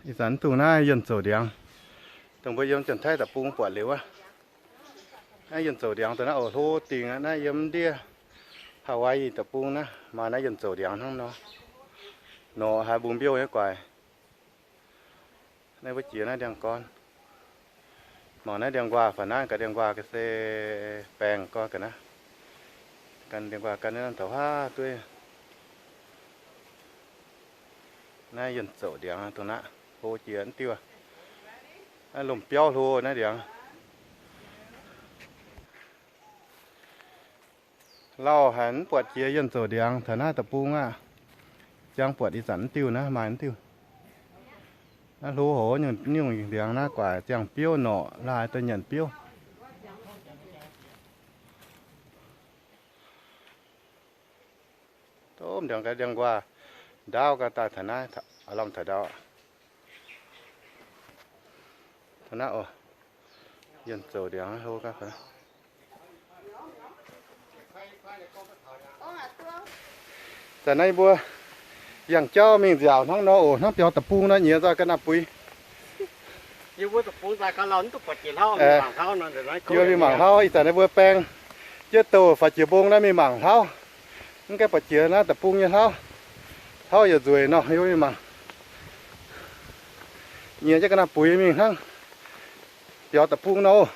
Ih zanc mv dungx naaiv Yuonh Zouc Ndiangx, dongh mbuo yiem Janx-Taiv deic-bung buatc liuz aqv. Naaiv Yuonh Zouc Ndiangx dongh naaiv oc, hlo dingc aqv. Naaiv yiem ndiev Hawaii deic-bung naaiv maaih naaiv Yuonh Zouc Ndiangx hnangv nor. Norqc haiz mbungh mbiouh nyei guaix. Naaiv mbuo jiex naaiv ndiangx-gorn. Mangc naaiv ndiangx-nquaah fai naaiv gaax ndiangx-nquaah ga'sie baengh gorn ga'naaiv. Gan ndiangx-nquaah gan naaiv taux haav dueiv. Naaiv Yuonh Zouc Ndiangx dongh naaiv hlo jiex mv diuh. Naaiv lomh biauv hlo naaiv ndiangx. Lauh haic mv buatc jiex Yuonh Zouc Ndiangx taux naaiv deic-bung aqv. Ziangh buatc ih zanc mv diuh naaiv maaih mv diuh. Naaiv hlo hoc nyungc, nyungc ndiangx naaiv guaaic ziangh biouv norqc, laaix da'nyeic biouv. Domh ndiangx gaax ndiangx-nquaah ndaauv gaax daaih taux naaiv, lamh taux ndau. Taux naaiv oc, Yuonh Zouc Ndiangx hlo gaax. Zanc naaiv mbuo yangh jauv mingh nziaauc hnangv nor oc. Hnangv biaux deic-bung nor nyiex nzoih ga'naaiv buix. Yie mingh mangc hlauv. Ih zanc naaiv mbuo baeng jienv douh faix jiex mbong naaiv mingh mangc hlauv. Mv gaengh buatc jiex naaiv deic-bung nyei hlauv. Hlauv yaac nzueic nor, yie mingh mangc. Nyiex jienv ga'naaiv buix mingh hnangv. Biaux deic-bung nor.